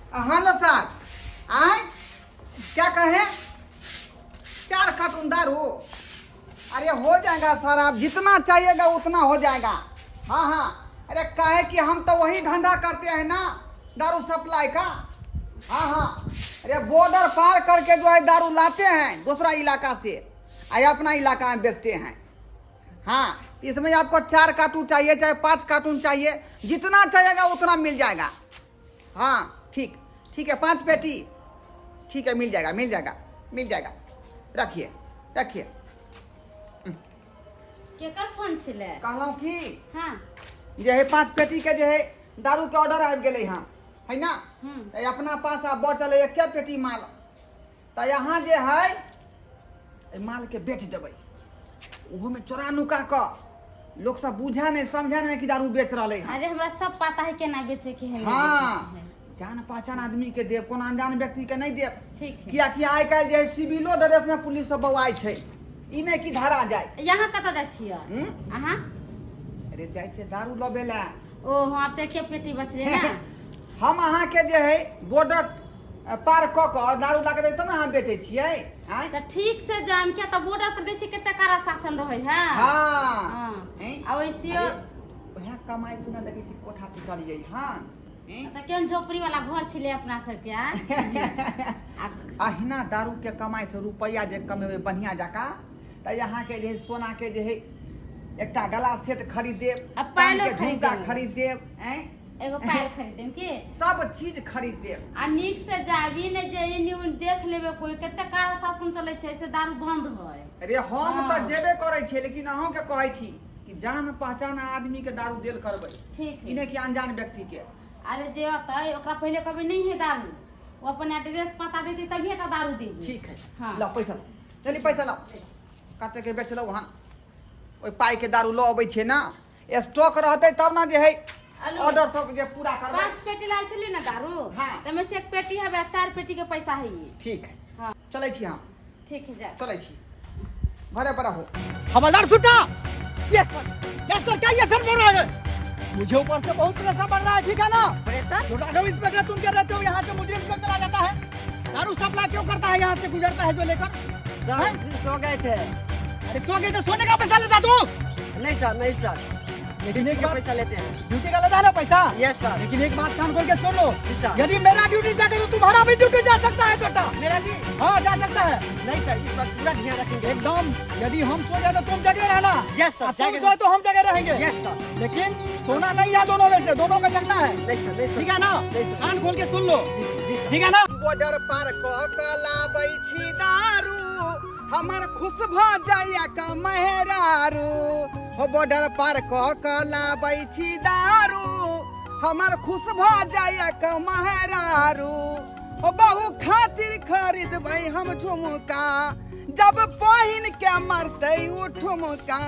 Hello sir, आय क्या कहे? 4 कार्टून दारू? अरे हो जाएगा सर, आप जितना चाहिएगा उतना हो जाएगा। हाँ हाँ, अरे काहे कि हम तो वही धंधा करते हैं ना, दारू सप्लाई का। हाँ हाँ, अरे बॉर्डर पार करके जो है दारू लाते हैं दूसरा इलाका से, आए अपना इलाका में बेचते हैं। हाँ, इसमें आपको 4 कार्टून चाहिए चाहे 5 कार्टून चाहिए, जितना चाहिएगा उतना मिल जाएगा। हाँ ठीक ठीक है, 5 पेटी ठीक है, मिल जाएगा मिल जाएगा मिल जाएगा। रखिए रखिए। केकर फोन छलै? कहलहुँ कि हाँ। जे है 5 पेटी के जे है दारू के ऑर्डर आबि गेलै हँ, है ना? हम्म। तऽ अपना पास आब बचल है 1 पेटी माल, तऽ यहाँ जे है एहि मालके बेच देबै, ओहोमे चोरा नुका कऽ, लोक सब बुझे नहि समझे नहि कि दारू बेच रहलै हँ। अरे हमरा सब पता है केना बेचे के है। हाँ, जान पहचान आदमी के देब, कोनो अनजान व्यक्ति के नहि देब। ठीक है। कियाकि आइ काल्हि जे है सिविलो ड्रेस में पुलिस सब बौआइ छै, ई नहि कि धरा जाय। यहाँ कतऽ जाइ छियै? हम्म? अहाँ? अरे जाइ छियै दारू लबे लए। ओ हाँ, आब तऽ एके पेटी बचलै ने। हम अहाँके जे है बॉर्डर पार कऽ कऽ दारू ला कऽ दै तब ने अहाँ बेचै छियै आँय? तऽ ठीक से जाम, किया तऽ बॉर्डर पर दै छै कते कड़ा शासन रहै है। हाँ। हाँ। हैं? आ वैसे अरे, वएह कमाइ से ने देखै छी कोठा टूटलियै हँ, हैं? तऽ केहन झोपड़ी वाला घर छलै अपना सबके आँय? आ अहिना दारू के कमाइ से रुपैआ जे कमेबै बढ़िआँ जकाँ, तऽ अहाँके जे है सोना के जे है एकटा गला सेट खरीद देब, आ पायलो कान के खरीद झुमका देब। खरीद देब, हैं? एगो पायल खरीदेम की सब चीज खरीद देब। आ नीक से जाबी ने जे एनी ओनी देख लेबे कोई, कते काला शासन चलै छै से दारू बंद होय। अरे हम हाँ। तऽ जेबे करै छियै, लेकिन अहूँके कहै छी कि जान पहचान आदमी के दारू देल करबै। ठीक ई है। नहि कि अनजान व्यक्ति के। अरे जे अतै ओकरा पहिले कहबै नहीं है दारू, ओ अपन एड्रेस पता देतै तभिए टा दारू देबै। ठीक है। हाँ। लाओ पैसा लाओ, चली पैसा लाओ। कते के बेचलहुँ हन? ओहि पाई के दारू लऽ अबै छियै ना, स्टॉक रहतै तब ने जे है आलू। ऑर्डर सब जे पूरा करबै। 5 पेटी लाल छली ना दारू। हाँ। तमे से 1 पेटी हवे, 4 पेटी के पैसा है ये। ठीक है। हाँ। चलै छी हम। ठीक है, जा। चलै छी, घरे पर रहो। हवलदार सुट्टा। Yes sir. यस सर, क्या ये सर बोल रहा है? मुझे ऊपर से बहुत प्रेशर बढ़ रहा है, ठीक है ना? प्रेशर? तो राघव इंस्पेक्टर तुम क्या रहते हो, यहाँ से मुजरिम क्यों चला जाता है? दारू सप्लाई क्यों करता है, यहाँ से गुजरता है जो लेकर? सर हैं? उस दिन सो गए थे। अरे सो गए तो सोने का पैसा लेता तू? नहीं सर, नहीं सर, लेकिन एक ड्यूटी का बात पैसा लेते हैं। ड्यूटी का लेता है ना पैसा? Yes sir. लेकिन एक बात कान खोल के सुन लो। जी सर। यदि मेरा ड्यूटी जाके तो तुम्हारा भी ड्यूटी जा सकता है बेटा। मेरा भी? हाँ जा सकता है। नहीं सर, इस बार पूरा ध्यान रखेंगे एकदम। यदि हम सो जाए तो तुम जगे रहना। यस सर, और तुम जगे सोए तो हम जगे रहेंगे। Yes sir. लेकिन सोना नहीं है दोनों में से, दोनों का जगना है। नहीं सर, नहीं सर। ठीक है ना? नहीं सर। कान खोल के सुन लो। जी, जी सर। ठीक है ना? बॉर्डर पार कऽ कऽ लाबै छी दारू, हमर खुश भऽ जाइया का मेहरारू। हो बॉर्डर पार कऽ कऽ लाबै छी दारू, हमर खुश भऽ जाइया का मेहरारू। हो बहु खातिर खरीदबै हम झुमका, जब पहिन के मरतै उ ठुमका।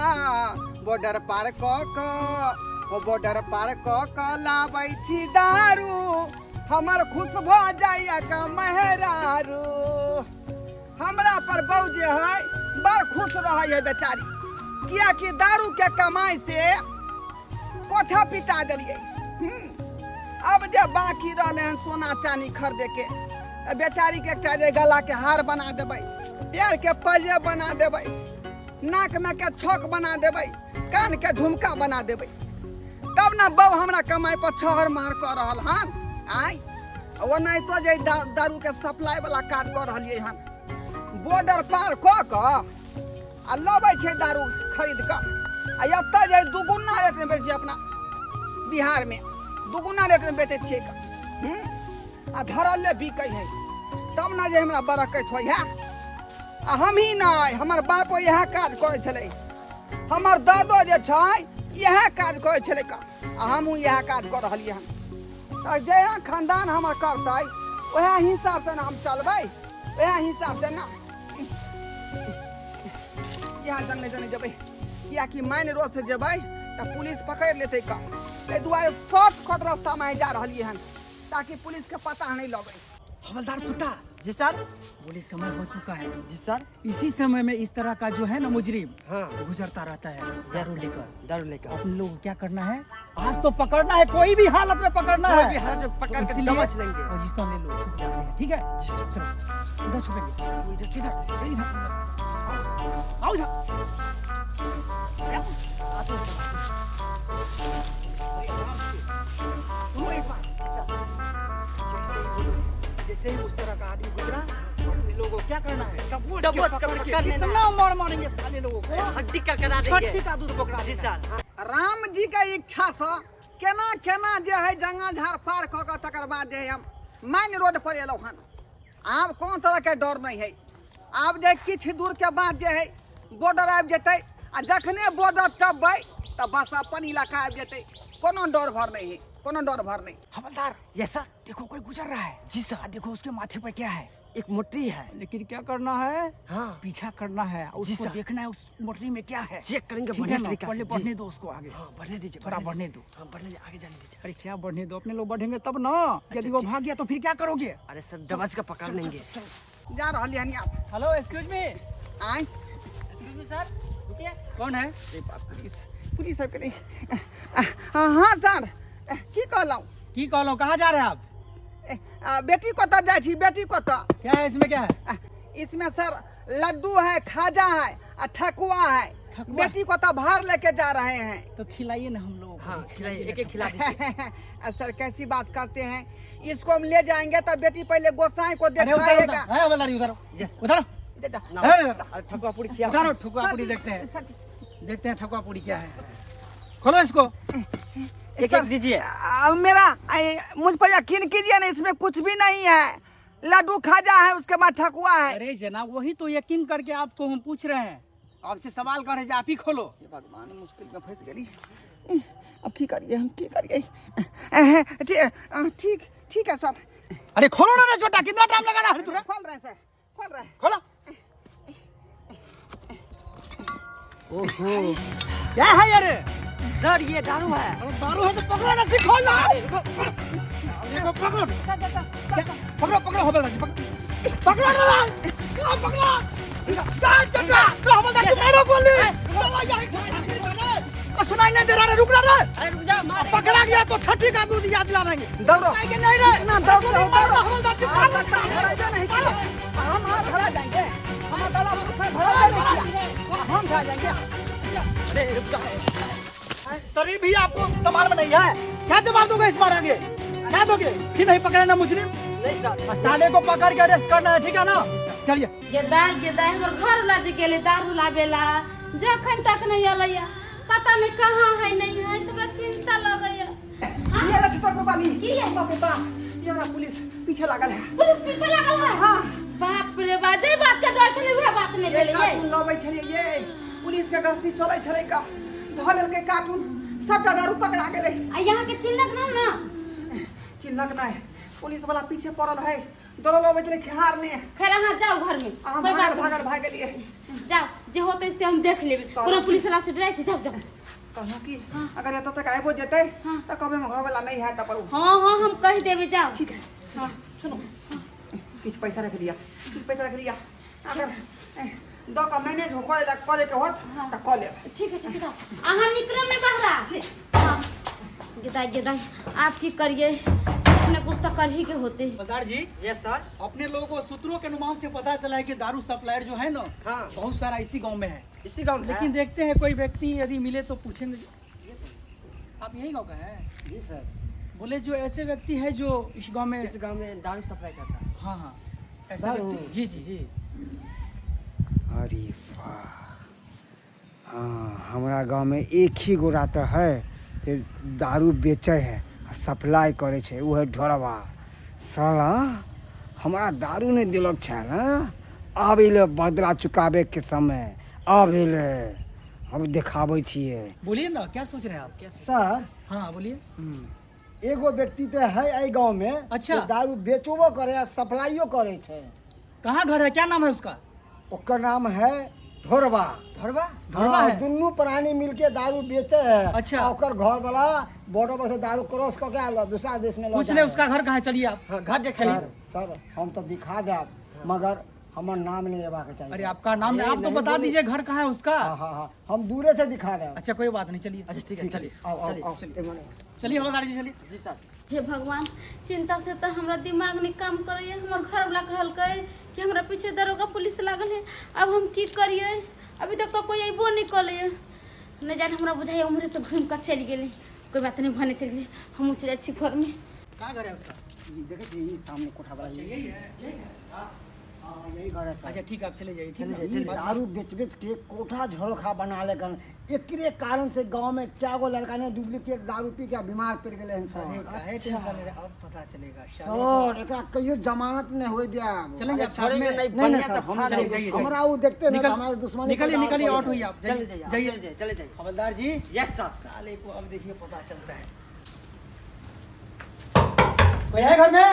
बॉर्डर पार कऽ कऽ, हो बॉर्डर पार कऽ कऽ लाबै छी दारू, हमर खुश भऽ जाइया का मेहरारू। हमरा पर बहू जे है बड़ खुश रहै है बेचारी, कियाकि दारू के कमाई से कोठा पिटा देलियै। अब जे बाकी रहलै हन सोना चानी खरीदे के, तऽ बेचारी के एकटा जे गला के हार बना देबै, पैर के पैजे बना देबै, नाक में के छक बना देबै, कान के झुमका बना देबै, तब ने बहू हमरा कमाई पर छहर महर कऽ रहल हन। आँय ओनाहितो जे दारू के सप्लाई वाला काज कऽ रहलियै हन, बॉर्डर पार कऽ कऽ आ लबै छै दारू खरीद कऽ, आ एतऽ जे दुगुना रेटमे बेचै छै, अपना बिहारमे दुगुना रेटमे बेचै छियै। आ धरले बिकै है, तब ने जे हमरा बरकत होइ है। आ हमही नहि, हमर बापो इएह काज करै छलै, हमर दादो जे छै इएह काज करै छलै, आ हमहूँ इएह काज कऽ रहलियै हन। तऽ जे खानदान हमर करतै वएह हिसाबसँ ने हम चलबै, वएह हिसाबसँ ने। इएह जंगले जंगले जेबै, किएकि मेन रोडसँ जेबै तऽ पुलिस पकड़ि लेतै कऽ, एहि दुआरे शॉर्टकट रास्तामे जा रहलियै हन, ताकि पुलिसके पता नहि लगै। हवलदार सुट्टा। जी सर। बोले समय हो चुका है। जी सर। इसी समय में इस तरह का जो है ना मुजरिम हाँ। गुजरता रहता है दारू लेकर। दारू लेकर। अपने लोग को क्या करना है, आज तो पकड़ना है, कोई भी हालत में पकड़ना कोई है। भी हालत में पकड़ तो के इसीलिए दबोच लेंगे। पोजीशन ले लो, छुप जाते हैं, ठीक है? चलो इधर छुपेंगे, इधर इधर इधर आओ, इधर सुनो एक बात, जैसे ही बोलो, जैसे ही उस तरह का आदमी गुजरा, अपने लोगों को क्या करना है, दबोच के दबोच के पकड़ के पकड़ लेना इतना मार मारेंगे साले लोगों को, हड्डी करकरा देंगे। छठी का दूध पकड़ा जी देना। सर। हाँ। राम जी के इच्छा से केना केना जे है जंगल झाड़ पार कऽ कऽ तकर बाद जे है हम मेन रोड पर एलहुँ हन। आब कोन तरह के डर नहीं है। आब जे किछु दूर के बाद जे है बॉर्डर आबि जेतै, आ जखने बॉर्डर टपबै तऽ बस अपन इलाका आबि जेतै। कोनो डर भर नहीं है, कोनो डर भर नहीं। हवलदार। Yes sir. देखो कोई गुजर रहा है। जी सर। देखो उसके माथे पर क्या है, एक मोटरी है। लेकिन क्या करना है, हाँ। पीछा करना है, जी उसको सर। देखना है उस मोटरी में क्या है। चेक करेंगे ठीक है बढ़िया ना? तरीका से, पहले जी। बढ़ने दो उसको आगे। हाँ, बढ़ने दीजिए, थोड़ा बढ़ने दो। हाँ, बढ़ने दीजिए, आगे जाने दीजिए। अरे क्या बढ़ने दो, अपने लोग बढ़ेंगे तब ना। यदि वो ठीक। भाग गया तो फिर क्या करोगे? अरे सर दबच के पकड़ लेंगे। जा रहलियै हन आब। Hello excuse me. आँय। एक्सक्यूज मी सर, रुकिए। कौन है? अरे बाप, पुलिस पुलिस सबके नहीं। हाँ सर, की कहलहुँ? की कहलहुँ, कहाँ जा रहे हैं आप? बेटी कतऽ जाइ छी, बेटी कतऽ? क्या है इसमें, क्या है? इसमें सर लड्डू है, खाजा है और ठकुआ है। ठकुआ? बेटी को तो भार लेके जा रहे हैं। तो खिलाइए ना हम लोग। हाँ खिलाइए, एक एक खिला दीजिए। सर कैसी बात करते हैं, इसको हम ले जाएंगे तो बेटी पहले गोसाई को अरे उतारो, दिखाएगा। उतारो। है, हवलदार, उतारो। यस। उतारो। दे जा। अरे, अरे ठकुआ पूरी खिया। उतारो, ठकुआ सर पूरी जी, देखते हैं। सर जी। देखते हैं ठकुआ पूरी क्या है। खोलो इसको। एक एक दीजिए। मेरा मुझ पर यकीन कीजिए ना, इसमें कुछ भी नहीं है। लड्डू खाजा है, उसके बाद ठकुआ है। अरे जनाब वही तो यकीन करके आपको हम पूछ रहे हैं, आपसे सवाल कर रहे हैं, आप ही खोलो। हे भगवान, मुश्किल में फंस गई। अब की करिए हम, की करिए? ठीक ठीक है सर। अरे खोलो ना रे छोटा, कितना टाइम लगा रहा है तुरा? खोल रहे हैं सर, खोल रहे हैं। खोलो। ओहो क्या है यार? सर ये दारू है। अरे दारू है तो पकड़ो ना, सीखो ना। देखो पकड़ो, पकड़ो पकड़ो हवलदार जी, पकड़ो ना, पकड़ो। चटा हवलदार जी, मारो गोली। साला यार, सुनाई नहीं दे रहा रे, रुक रहा रे। अरे रुक जा, मार। पकड़ा गया तो छठी का दूध याद दिला देंगे। दौड़ो। नहीं रे, इतना दौड़ते हो, दौड़ो। हवलदार जी, आज तक तो धरा जा नहीं किया। हम आज धरा जाएंगे, हम दादा रुपये धरा जा नहीं किया, हम धरा जाएंगे। अरे रुक जा। शरीर भी आपको संभाल में नहीं है, क्या जवाब दोगे इस बार आगे? क्या दोगे? फिर नहीं पकड़े ना मुजरिम? नहीं सर। साले को पकड़ के अरेस्ट करना है, ठीक है ना? चलिए। गेदाय गेदाय हमर घर वाला जे गेलै दारू लाबेला, जखन तक नहीं अलैया, पता नहीं कहाँ है नहीं है, हमरा चिंता लगैया। ये ला छतरपुर वाली। की है? बाप रे बाप, ये हमरा पुलिस पीछे लागल है। पुलिस पीछे लागल है? हाँ। बाप रे बाप, जे बात के डर छलै वएह बात नहीं ये भेलै। कार्टून लबै छलियै ये, पुलिस के गश्ती चलै छलै का धऽ लेलकै कार्टून, सबटा दारू पकड़ा गेलै। आ यहाँ के चिन्हलक ना ना? चिन्हलक नहि, पुलिस वाला पीछे पड़ल है, दौड़ल अबै छलै खेहारने। खैर अहाँ जाउ घर में, अहाँ कोई भागल बात भागल भागि गेलियै। जाउ, जे होतै से हम देख लेबै, कोनो पुलिस वाला से डराइ छै? जाउ जाउ। कहलहुँ कि अगर एतऽ तक आबिओ जेतै तऽ कहबै हम घरवला नहि है तऽ। हाँ हाँ हम कहि देबै, जाउ। ठीक है। हाँ। सुनू, किछु पैसा रख लिअ, किछु पैसा रख लिअ, अगर दऽ कऽ मैनेज हो करे करैके होत तऽ कऽ लेब। ठीक है ठीक है, जाउ। अहाँ निकलब नहि बाहरा। हाँ। गेदाय गेदाय आप की करिए, कुछ न कुछ तो कर ही के होते। हवलदार जी। Yes sir. अपने लोगों को सूत्रों के अनुमान से पता चला है कि दारू सप्लायर जो है ना, हाँ। बहुत सारा इसी गांव में है। इसी गांव में, लेकिन देखते हैं कोई व्यक्ति यदि मिले तो पूछेंगे। आप यही गांव का है? जी सर। बोले जो ऐसे व्यक्ति है जो इस गांव में इस गांव में दारू सप्लाई करता है। हाँ हाँ, ऐसा दारू? व्यक्ति। जी जी जी। अरे वाह, हाँ हमरा गाँवमे एक ही गोरा तऽ है जे दारू बेचै है आ सप्लाई करै छै, ओ है ढोरबा। साला हमरा दारू नहि देलक छल। हँ, आब एलै बदला चुकाबैके समय, आब एलै, हम देखाबै छियै। बोलिए ना, क्या सोच रहे हैं आप? क्या सोच... सर। हाँ बोलिए। एगो व्यक्ति तऽ है एहि गाँव में। अच्छा। जे दारू बेचबो करे आ सप्लाइयो करे छै। कहाँ घर है, क्या नाम है उसका? ओकर नाम है ढोरबा। ढोरबा? ढोरबा हाँ, है? दुनू प्राणी मिलके दारू बेचे है। अच्छा। आ ओकर घर वाला बॉर्डर पर से दारू क्रॉस कऽ के आयल दूसरा देश में लऽ कुछ जाए नहीं है। उसका घर कहाँ है? चलिए आप। हाँ, घर देख चलिए। सर सर, हम तो दिखा देब मगर हमर नाम नहीं अयबाक चाही। अरे सर। आपका नाम अरे आप तो नहीं बता बोली। दीजिए घर कहाँ है उसका। हाँ हाँ हाँ, हम दूरे से दिखा देब। अच्छा कोई बात नहीं, चलिए। अच्छा ठीक है, चलिए। आओ आओ चलिए, आओ, चलिए। एमहर आओ। चलिए हवलदार जी, चलिए। जी सर। हे भगवान, चिंता से तऽ हमरा दिमाग नहि काम करैए। हमर घरवला कहलकै कि हमरा पीछे दरोगा पुलिस लागल है, अब हम की करियै? अभी तक तऽ कोइ अयबो नहि कयलैए। नहि जाने हमरा बुझाइए उम्हरेसँ घुमि कऽ चलि गेलै। कोइ बात नहि, भने चलि गेलै, हमहूँ चलि जाइ छी घरमे। कहाँ घर है उसका? ई देखै छियै, ई सामने कोठा वाला। अच्छा, यही है, यही है। हाँ, यही घर है सर। अच्छा ठीक है, आप चले जाइए। ठीक है। ई दारू बेच बेच के कोठा झरोखा बना लेकन, एकरे कारण से गांव में क्या गो लड़का ने डुप्लीकेट दारू पी के बीमार पड़ गेले हन अरे सर। काहे टेंशन ले रहे, अब पता चलेगा। सर, एकरा कहियो जमानत नहीं होय दिया। चलेंगे आप साथ छोड़ेंगे में? नहीं, नहीं नहीं बढ़िया सर, से हम फाड़ चलिए, देंगे। जाइए, हमरा वो देखते ना निकल- हमारा दुश्मनी निकलिए पैदा और निकलिए, बढ़ आउट हुई गई। आप, जाइए। चले जाइए, जाइए। चले जाइए, चले जाइए। हवलदार जी। Yes sir. साले को अब देखिए पता चलता है। कोई है घर में?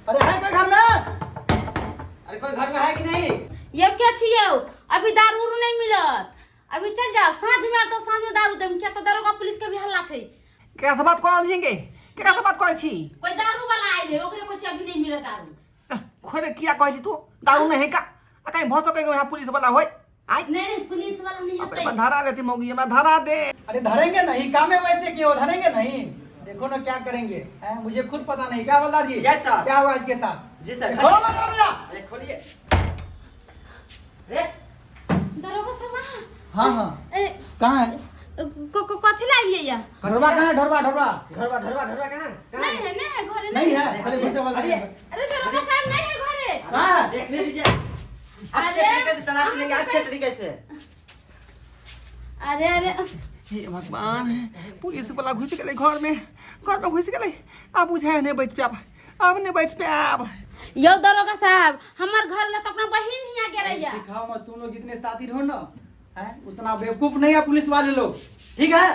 अरे है कोई घर में? अरे कोई घर में है कि नहीं? यौ के छी यौ? अभी दारू उरू नहि मिलत, अभी चल जाओ, साँझ में आब तऽ साँझ में दारू देम, किया तऽ दरोगा पुलिस के भी हल्ला छै। केकरा से बात करल छियै? केकरा से बात करै छी? कोई दारू वाला आयल है, ओकरे कहै छी अभी नहीं मिलत दारू। खोरे किया कहै छी तू दारू नहीं है का? आ कहीं भऽ सकै यहाँ पुलिस वाला होय। आइ नहीं नहीं, पुलिस वाला नहीं अपने हेतै। धरा लेती मौगी, हमरा धरा दे। अरे धरेंगे नहीं, काम है वैसे क्यों धरेंगे नहीं, देखो ना क्या करेंगे हैं, मुझे खुद पता नहीं। क्या हवलदार जी? Yes, sir. क्या हुआ इसके साथ? जी सर। खोलो मत दरवाजा। अरे खोलिए। अरे दरोगा साहब अहाँ? हाँ हाँ। ए, कहाँ है? कथी ला एलियै या? ढोरबा कहाँ है? ढोरबा, ढोरबा। घरवा घरवा घरवा कहाँ? नहीं है, नहीं है घरे। नहीं है? चलिए घुसो हवलदार जी। अरे दरोगा साहब, नहीं है घरे। कहाँ है? देखने दीजिए, अच्छे अरे, तरीके से तलाश लेंगे, अच्छे तरीके से। अरे अरे हे भगवान, पुलिस वाला घुसि गेलै घर में, घर में घुसि गेलै। आब बुझाइ नहि बचि पायब, आब नहि बचि पायब। यौ दरोगा साहब, हमर घर ला तऽ अपना बहिन हियाँ गेलैया। सिखाओ मत, तुम लोग जितने सातिर हो ना हैं, उतना बेवकूफ नहीं है पुलिस वाले लोग, ठीक है?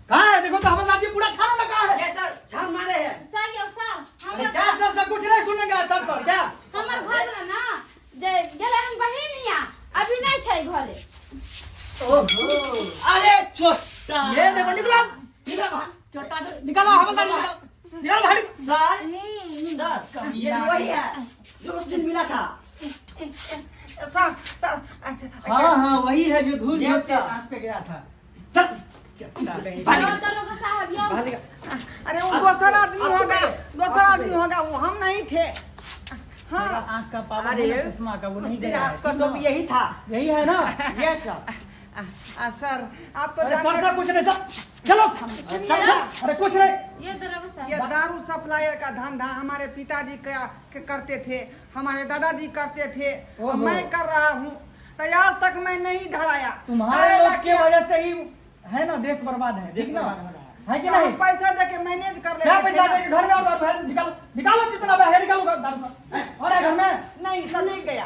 कहाँ है? देखो तो हवलदार जी, पूरा छानो ना, कहाँ है? यस सर, छान मारे हैं। सर यौ सर, अरे हमर क्या सर सर कुछ नहीं सुनेगा सर सर क्या? हमर घर ला ना जे गेलै हम बहिन हियाँ, अभी नहीं छै घरे। ओहो, अरे छोटा ये देखो, निकलो निकलो बाहर, छोटा निकालो हवलदार जी, निकालो निकालो बाहर। सर सर, ये वही है जो उस दिन मिला था। Sir sir. हाँ हाँ, वही है जो धूल Yes, झोंक के sir. आँख पे गया था। चल चट्टा कहीं। यौ दरोगा साहब यौ। अरे वो दोसर आदमी होगा, दोसर आदमी होगा वो, हम नहीं थे। हाँ। मेरा आँख का पावर अरे है ना, चश्मा का वो उस नहीं दिन गया है, आपका ठीक ना? टोपी यही था। यही है ना? Yes sir. आ, सर आप तो अरे सर जानते- सर कुछ नहीं सर, चलो चल चल, अरे कुछ नहीं। यौ दरोगा साहब, ये दारू सप्लायर का धंधा हमारे पिताजी का के करते थे, हमारे दादाजी करते थे, और ओहो। मैं कर रहा हूँ, तो आज तक मैं नहीं धराया। तुम्हारे अरे लोग के लड़कियां- वजह से ही है ना देश बर्बाद है, ठीक ना? है कि तो हम नहीं? पैसा दे के मैनेज कर लेते क्या थे पैसा ना। देके घर में और दारू है? निकालो निकालो जितना है निकालो घर दारू का हैं? और है घर में? नहीं, सब बिक गया,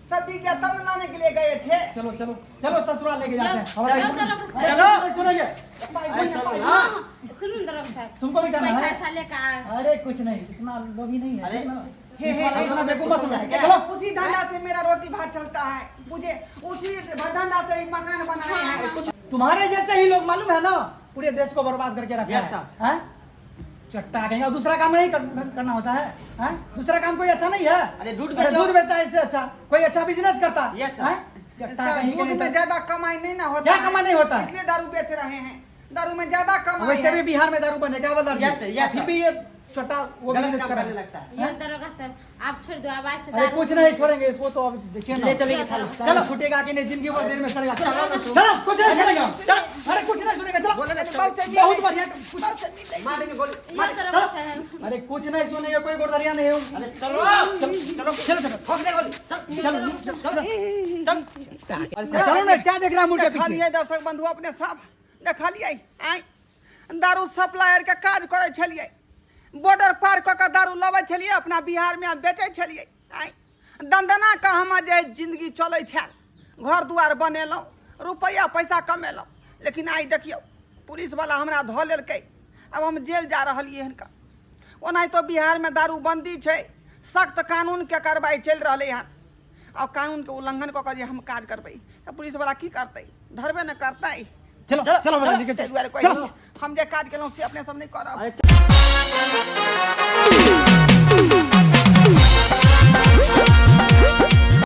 सब बिक गया, तब लाने के लिए गए थे। चलो चलो चलो, ससुराल लेके जाते हैं। चलो, हमारा- दरोगा अरे साहब। कुछ नहीं सुनेंगे। पाई चलो, पाई। हाँ। सुनू न दरोगा साहब, तुमको भी जाना पैसा है? ऐसा लेकर आ। अरे कुछ नहीं, इतना लोभी नहीं है, अरे, ठीक ना? हे, हे, हे। इतना बेवकूफ मत समझो। चलो। उसी धंधा से मेरा रोटी भात चलता है, मुझे उसी धंधा से ही मकान बनाए हैं। तुम्हारे जैसे ही लोग मालूम है ना पूरे देश को बर्बाद करके रखा Yes, है। sir. हैं? चट्टा कहेंगे और दूसरा काम नहीं करना होता है, हैं? दूसरा काम कोई अच्छा नहीं है। अरे दूध अरे बेचो। दूध बेचता है इससे अच्छा कोई अच्छा बिजनेस करता। Yes, sir. हैं? चट्टा सर, कहीं दूध के में नहीं। ज्यादा कमाई नहीं ना होता क्या है। कमाई नहीं होता है? इसलिए दारू बेच रहे हैं, दारू में ज्यादा कमाई वैसे है। भी बिहार में दारू बंद है, क्या बोल रहे Yes, sir, yes, फिर sir. भी ये चट्टा वो गलत बिजनेस काम कर रहा करने है। लगता है। यौ दरोगा साहब, आप छोड़ दो, आवाज से अरे दारू कुछ नहीं छोड़ेंगे इसको, तो अब देखिए ना। ले चलेंगे थाने। चलो छूटेगा कि नहीं जिंदगी भर देर में सड़ेगा। चलो चलो, कुछ नहीं सुनेगा, चलो। अरे कुछ नहीं सुनेगा, चलो। बोले ना, बहुत से बहुत बढ़िया। कुछ- बहुत से मिल मार देंगे गोली। यौ दरोगा साहब। अरे कुछ नहीं सुनेगा, कोई गोरधरिया नहीं है। अरे चलो चलो चलो चलो चलो ठोक दे गोली। चल चलो चलो चल। अरे चलो ना, क्या देख रहा है मुड़ के देखा पीछे? लिए दर्शक बंधु, अपने साफ देखा लिए आय दारू सप्लायर के काज करे छलिए, बॉर्डर पार कऽ के दारू लबै छलिए, अपना बिहार में बेचै छलिए। आय दंदना के हमर जे जिंदगी चलै छल, घर दुआर बनेलहुँ, रुपैआ पैसा कमेलहुँ, लेकिन आइ देखियौ पुलिस वाला हमरा धऽ लेलकै, आब हम जेल जा रहलियै हन। ओनाहितो बिहारमे दारूबंदी छै, सख्त कानूनके कार्रवाई चलि रहलै हन। आ कानूनके उल्लंघन कऽ कऽ जे हम काज करबै तऽ पुलिसवला की करतै, धरबे ने करतै। चलो चलो हवलदार जी, ताहि दुआरे कहै चलो। छी, हम जे काज केलहुँ से अपने सब नहि करब। अरे।